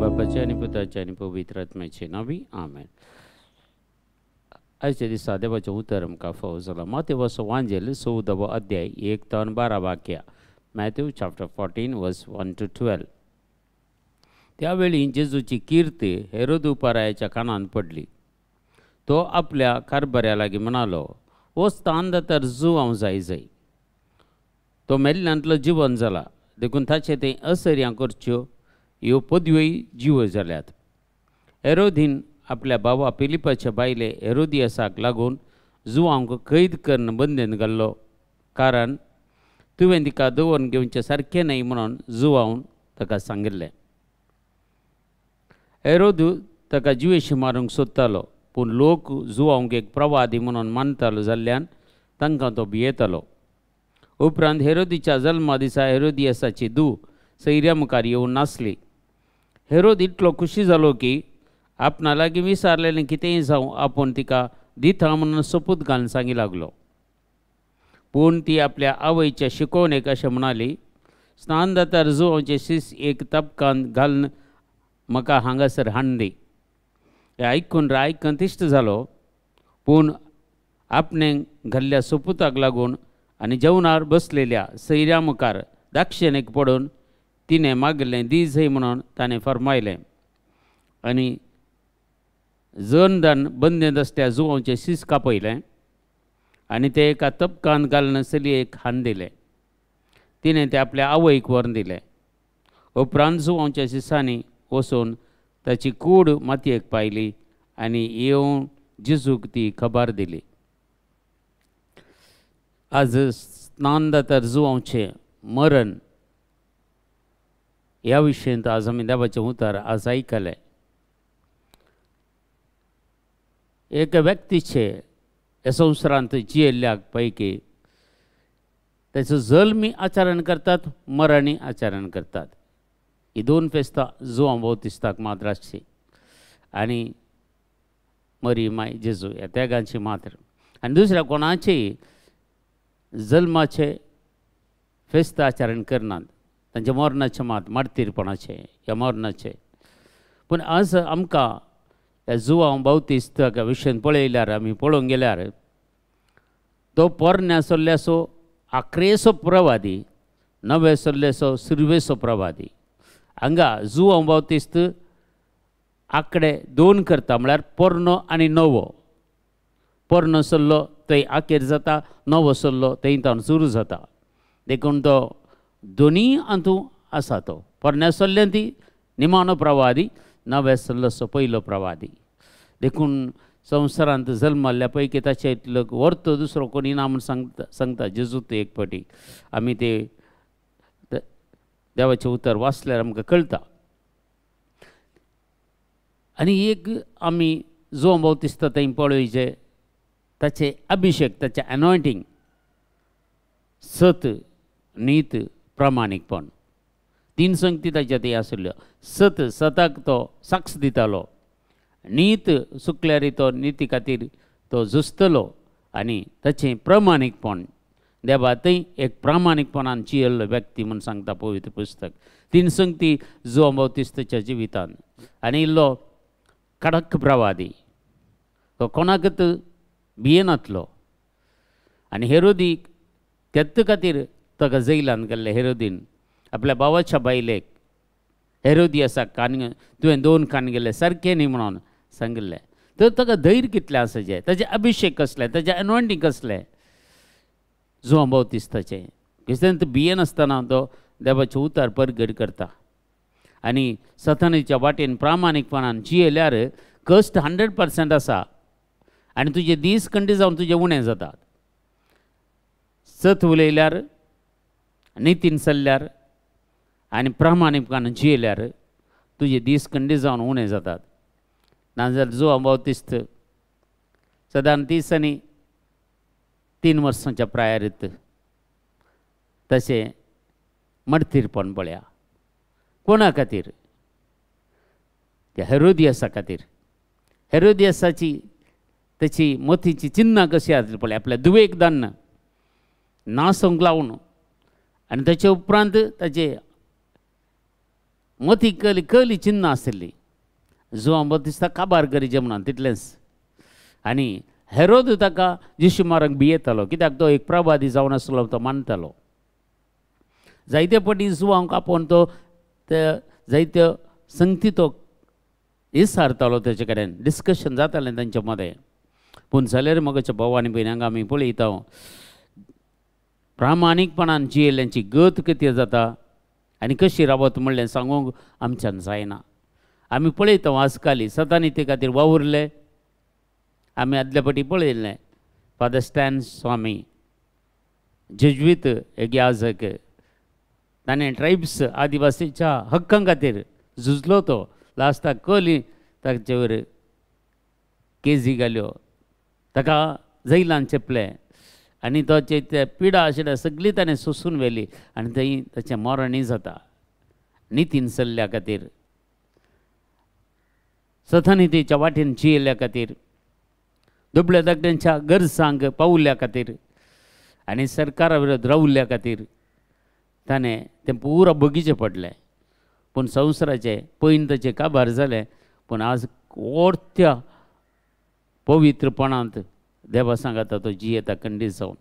बापाच्या आनी पुताच्या आनी पवित्र आत्म्याचे नांवी आमेन. आयच्या दिसा देवाचें उतर आमकां फावो जालां. मातेवाचो वांजेल 14वो अध्याय 1 ते 12 वाक्या. Matthew chapter 14 verse 1 to 12. त्यावेळी जेजूची कीर्त हेरोद उपारायाच्या कानांत पडली. तो आपल्या कारभाऱ्या लागीं म्हणालो, हो स्थान जुवांव जाय जाय, तो मेल्ल्यांतलो जिवन जाला, देखून ताचें तें असर्यां करच्यो ह्यो पदव्योय जिव्यो जाल्यात. हेरोदीन आपल्या बाबा फिलिपाच्या बायले हेरोदियासाक लागून जुवांक कैद करून बंदेन घाल्लो, कारण तुवें तिका दवरून घेवचें सारकें न्हय म्हणून जुवावन ताका सांगिल्लें. हेरोद ताका जिवेशी मारूंक सोदतालो, पूण लोक जुवांक एक प्रवादी म्हणून मानतालो जाल्ल्यान तांकां तो भियेतालो. उपरांत हेरोदीच्या जल्मा दिसा हेरोदियासाची धूव सैऱ्या मुखार येवन नासली. हेरोद इतलो खुशी जालो की आपणा लागीं विचारलेलें कितेंय जावं आपूण तिका दिता म्हणून सोपूत घालून सांगी लागलो. पूण ती आपल्या आवयच्या शिकोवणेक अशें म्हणाली, स्नानदातार जुवांचे शीस एक तबकान घालून म्हाका हांगासर हाडून दी. हें आयकून राय कंतिश्ट जालो, पूण आपणें घाल्ल्या सोपुताक लागून आनी जेवणार बसलेल्या सैऱ्या मुखार दाक्षिणेक पडून तिणें मागलें दी जय म्हणून ताणें फर्मायलें. आनी जन बंदेंत आसल्या जुवांचें शीस कापयलें आनी तें एका तबकान घालून चलयेक हाडून दिलें. तिणें तें आपल्या आवयक व्हरून दिलें. उपरांत जुवांच्या शिसांनी वचून ताची कूड मातयेक पायली आनी येवन जेजूक ती खबर दिली. आज स्नानदातार जुवांचें मरण ह्या विशयांत आज आमी देवाचें उतर आज आयकलें. एका व्यक्तीचे ह्या संवसारांत जियेल्ल्या पैकी ताचो जल्मी आचरण करतात, मरणी आचरण करतात. ही दोन फेस्तां जुवां बाप्तिस्ताक मात्र आसची आनी मरी माय जेजू ह्या तेगांची मात्र, आनी दुसऱ्या कोणाचेय जल्माचे फेस्त आचरण करनात, तांच्या मरणाचें मात मार्तीरपणाचें ह्या मरणाचें. पूण आज आमकां ह्या जुवां बाप्तिस्ता विशयान पळयल्यार, आमी पळोवंक गेल्यार तो पोरण्या सल्ल्याचो आखरेचो प्रवादी, नव्या सल्ल्याचो सुरवेचो प्रवादी. हांगा जुवां बाप्तिस्त आंकडे 2 करता, म्हळ्यार पोरणो आनी नवो. पोरणो सल्लो थंय आखेर जाता, नवो सल्लो थंय तावन सुरू जाता. देखून तो दोनूय हातूंत आसा. तो पोरण्या सल्ल्यान ती निमाणो प्रवादी, नव्या सल्ल्याचो पयलो प्रवादी. देखून संवसारांत जल्मल्ल्या पैकी ताचे इतलो वर्तो दुसरो कोणी ना म्हूण सांगता जेजू. ते एक फावटी आमी ते देवाचें उतर वाचल्यार आमकां कळटा. आनी एक आमी जुवां बाप्तिस्ता थंय पळोवचें ताचें अभिशेक, ताचें एनॉयंटींग, सत, नीत, प्रामाणीकपण, 3 संगती ताच्या थंय आशिल्ल्यो. सत, सताक तो साक्ष दितालो, नीत चुकल्यार तो निती खातीर तो झुजतलो, आनी ताचें प्रामाणीकपण देवा थंय एक प्रामाणीकपणान जियेल्लो व्यक्ती म्हूण सांगता पवित्र पुस्तक. 3 संगती जुवां बाप्तिस्ताच्या जिवितान. आनी इल्लो कडक प्रवादी, तो कोणाकच भियेनातलो. आनी हेरोदीक तेत्त खातीर ताका जैलान गेल्ले. हेरोदीन आपल्या भावाच्या बायलेक हेरोदियासाक कान तुवें 2 कान गेले सारकें न्ही म्हणून सांगिल्लें. तर ताका धैर्य कितलें आसाचें, ताचें अभिशेक कसलें, ताचें एनॉयंटींग कसलें जुवां बाप्तिस्ताचें. क्रिस्तांत भियेनासतना तो देवाचें उतर परगट करता आनी सतानीच्या वाटेन प्रामाणीकपणान जियेल्यार कश्ट 100% आसा आनी तुजे दीस कंडी जावन तुजे उणें जातात. सत उलयल्यार, नितीन चल्ल्यार आनी प्रामाणीकपणान जियेल्यार तुजे दीस कंडी जावन उणें जातात. नाजाल्यार जुवां बाप्तिस्त सदां 30 आनी 3 वर्सांच्या प्रायारीत तशें मर्तीरपण पळया. कोणा खातीर? त्या हेरोदियासा खातीर. हेरोदियासाची ताची मतीची चिन्नां कशी आसली पळय, आपल्या दुवेक दान्न नासोंक लावन आनी ताचे उपरांत ताचे मती कली कली चिन्नां आशिल्ली जुवां बतिस्ता काबार करीचे म्हणून तितलेंच. आनी हेरोद ताका जेशू मारंक भियेतालो कित्याक तो एक प्रवादी जावन आसलो तो मानतालो. जायते पटी जुवांक आपोवन तो ते जायत्यो संगती तो इसारतालो तेचे कडेन डिस्कशन जातालें तांचे मदें. पूण जाल्यार मगच्या भाव आनी भयणांक आमी पळयता प्रामाणीकपणान जियेल्ल्यांची गत कितें जाता आनी कशी रावत म्हणलें सांगूंक आमच्यान जायना. आमी पळयता आजकाली सतानी ते खातीर वावुरले. आमी आदल्या फावटी पळयल्लें फादर स्टॅन स्वामी जेज्वीत एक याजक ताणें ट्रायब्स आदिवासीच्या हक्कां खातीर झुजलो तो लास्टाक कली ताचेर केजी घाल्यो ताका जैलान चेपलें आनी ताचे ते पिडा आशिल्ल्या सगळी ताणें सोसून व्हेली आनी थंय ताचें मरणूय जाता नितीन सल्ल्या खातीर सथनितीच्या वाटेन जियेल्ल्या खातीर दुबळ्या धाकट्यांच्या गरजांक पावल्ल्या खातीर आनी सरकारा विरोध रावल्ल्या खातीर ताणें तें पुरा बगीचें पडलें. पूण संवसाराचें पयन ताचें काबार जालें पूण आज ओर्त्या पवित्रपणांत देवा सांगाता तो जियेता खंडीत जावन.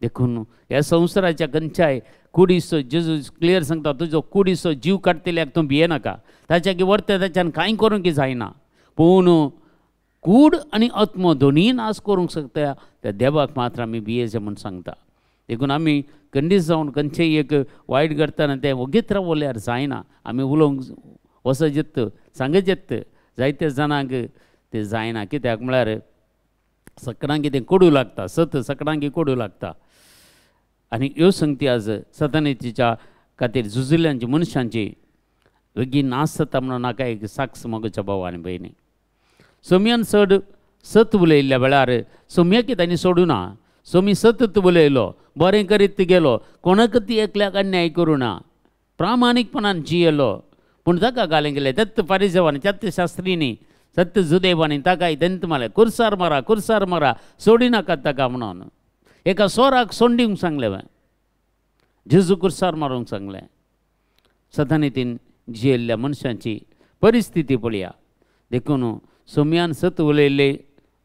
देखून ह्या संवसाराच्या खंयच्याय कुडीचो जेजू क्लियर सांगता तुजो कुडीचो जीव काडटल्याक तूं भियेनाका ताच्या की वर्ते ताच्यान कांय करूंक जायना पूण कूड आनी आत्मो दोनूय नाश करूंक शकता त्या देवाक मात्र आमी भियेचें म्हूण सांगता. देखून आमी खंडीत जावन खंयचेय एक वायट करतना तें ओगीत रावल्यार जायना. आमी उलोवंक वचत येत सांगत येत जायते जाणांक तें जायना कित्याक म्हळ्यार सकडांक तें कोडू लागता सत सकडांक कोडू लागता. आनी ह्यो संगती आज सतानितीच्या खातीर झुजिल्ल्यांची मनशांची वेगीन नाश जाता म्हणून नाका एक साक्ष मगच्या भाव आनी भयणी. सोम्यान चड सत उलयल्ल्या वेळार सोम्याक तांणी सोडूना सोमी सतत उलयलो बरें करीत गेलो कोणाक ती एकल्याक अन्याय करूं ना प्रामाणीकपणान जियेलो. पूण ताका घालें गेलें दत्त फारिजेवांनी सत्य शास्त्रींनी सत्य जुदेवांनी ताकाय दंत मारलें कुर्सार मारा कुर्सार मारा सोडिनाकात ताका म्हणून एका सोराक सोंडीवंक सांगलें जेजू कुर्सार मारूंक सांगलें. सदानितीन जियेल्ल्या मनशांची परिस्थिती पळया. देखून सोम्यान सत उलयल्ले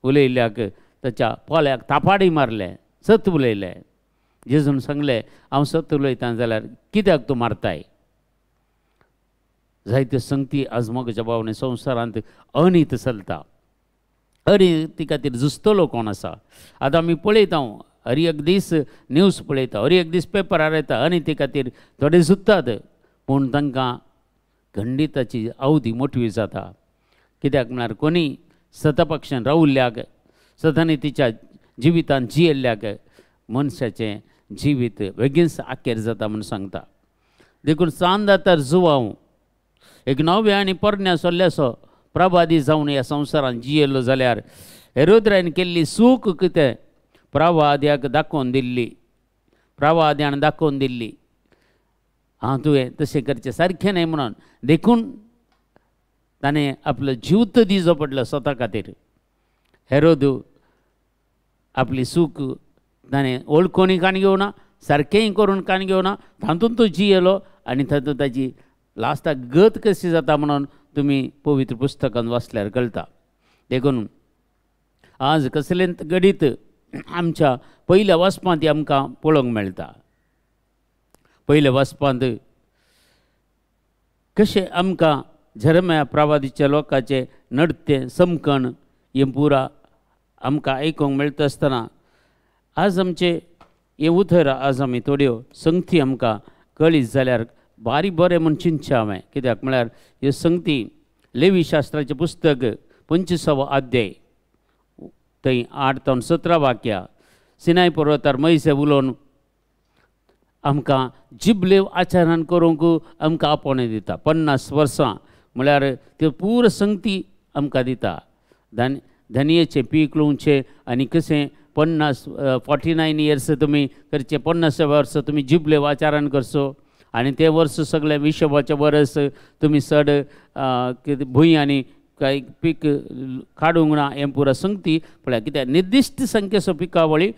उलयल्ल्याक ताच्या पोल्याक थापाडी मारलें सत उलयलें. जेजून सांगलें हांव सत उलयता जाल्यार कित्याक तूं मारताय. जायत्यो संगती आज म्हज्या भावांनी संवसारांत अनीत चलता अनिती खातीर झुजतलो कोण आसा. आतां आमी पळयता हर एक दीस न्यूज पळयता हर एक दीस पेपरार येता अनिती खातीर थोडे झुजतात पूण तांकां खंडिताची अवधी मोठी जाता कित्याक म्हळ्यार कोणी सतपक्षान रावल्ल्याक सतनितीच्या जिवितान जियेल्ल्याक मनशाचें जिवीत बेगीनच आखेर जाता म्हूण सांगता. देखून चांदातर जुवांव एक नव्या आनी पोरण्या सोल्ल्याचो प्रवादी जावन ह्या संवसारान जियेल्लो जाल्यार हेरोद्रान केल्ली चूक कितें प्रवाद्याक दाखोवन दिल्ली प्रवाद्यान दाखोवन दिल्ली आं तुवें तशें करचें सारकें न्हय म्हणून. देखून ताणें आपलो जीव दिवचो पडलो स्वता खातीर. हेरोद आपली चूक ताणें वळखूनय काण घेवना सारकेंय करून काण घेवना तातूंत तो जियेलो आनी तातूंत ताची लास्टाक गत कशी जाता म्हणून तुमी पवित्र पुस्तकान वाचल्यार कळटा. देखून आज कसलें घडीत आमच्या पयल्या वाचपांत आमकां पळोवंक मेळटा. पयल्या वाचपांत कशें आमकां झरम्या प्रवादीच्या लोकांचें नडतें समकण हें पुरा आमकां आयकूंक मेळटा आसतना आज आमचें हें उतर आज आमी थोड्यो संगती आमकां कळीत जाल्यार बारीक बरें म्हूण चिंतचें हांवें कित्याक म्हळ्यार ह्यो संगती लेवी शास्त्राचें पुस्तक 25वो अध्याय थंय 8 ते 17 वाक्या सिनाय पर्वतार मैसे उलोवन आमकां जिबलेव आचरण करूंक आमकां आपोवणें दिता. 50 वर्सां म्हळ्यार त्यो पूर संगती आमकां दिता. धनयेचें पीक लुवचें आनी कशें 49 इयर्स तुमी करचें 50 वर्सां तुमी जिबलेव आचरण करचो आनी तें वर्स सगळें विशोबाचें वर्स तुमी चड भूंय आनी कांय पीक काडूंक ना हें पुरा संगती पळया कित्याक निर्दिश्ट संख्येचो पिकावळी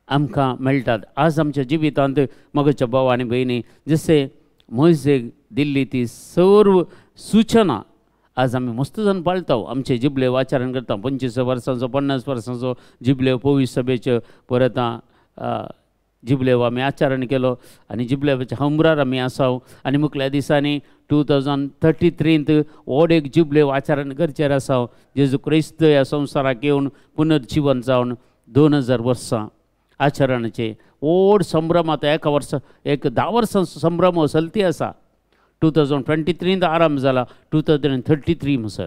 आमकां मेळटात. आज आमच्या जिवितांत मगच्या भाव आनी भयणी जशें मोयजेक दिल्ली ती सर्व सूचना आज आमी मस्त जावन पाळटा. आमचे जिबलेव आचरण करता. 25 वर्सांचो 50 वर्सांचो जिबलेव पवित्र सभेच्यो परत जिबलेव आमी आचरण केलो आनी जिबलेवाच्या हमरार आमी आसाव. आनी मुखल्या दिसांनी 2033 व्हड एक जिबलेव आचरण करचेर आसाव. जेजू क्रिस्त ह्या संवसाराक येवन पुनर्जिवन जावन 2000 वर्सां आचरणाचे व्हड संभ्रम आतां एका वर्सा एक 10 वर्सां संभ्रम चलती आसा. 2023 आरंभ जाला 2033 म्हणसर.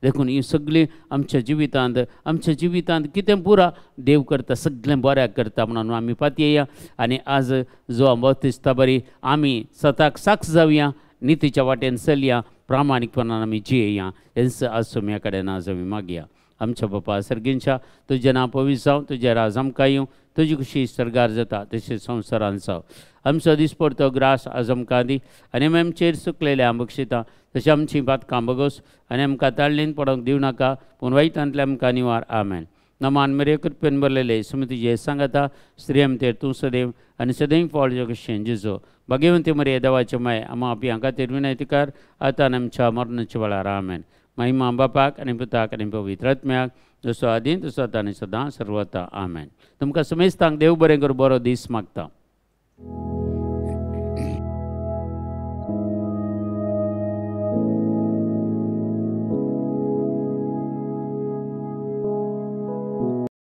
देखून ही सगळीं आमच्या जिवितांत कितें पुरा देव करता सगळें बऱ्याक करता म्हणून आमी पातयेया. आनी आज जो बाप्तिस्ता बरी आमी सताक साक्ष जावया, नितीच्या वाटेन चलया, प्रामाणीकपणान आमी जियेया. हेंच आज सोम्या कडेन आज आमी मागया. आमच्या बापा सर्गींच्या तुजें नांव पवित्र जावं, तुजें राज आमकां येवं, तुजी खुशी सर्गार जाता तशें संवसारान जावं. आमचो दिसपडतो ग्रास आज आमकां दी आनी आमी आमचेर चुकलेले बक्षिता तशें आमची पातकां बगोस आनी आमकां ताळणेन पडोंक दिवं नाका पूण वायटांतले आमकां निवार. आमेन. नमान मेरे कृपेन भरलेले सुमी तुजें सांगता स्त्रियमतेर तूं सदैव आनी सदैव फळ कशें जेजो भाग्यवंती मरे देवाचे माय आमा आपल्या खातीर विनयतीकार आतां आमच्या मरणाच्या वेळार. आमेन. महिमा बापाक आनी पुताक आनी पवित्र आत्म्याक जसो आदी तसो आतां आनी सदां सर्वता. आमेन. तुमकां समेस्तांक देव बरें करूं, बरो दीस मागता.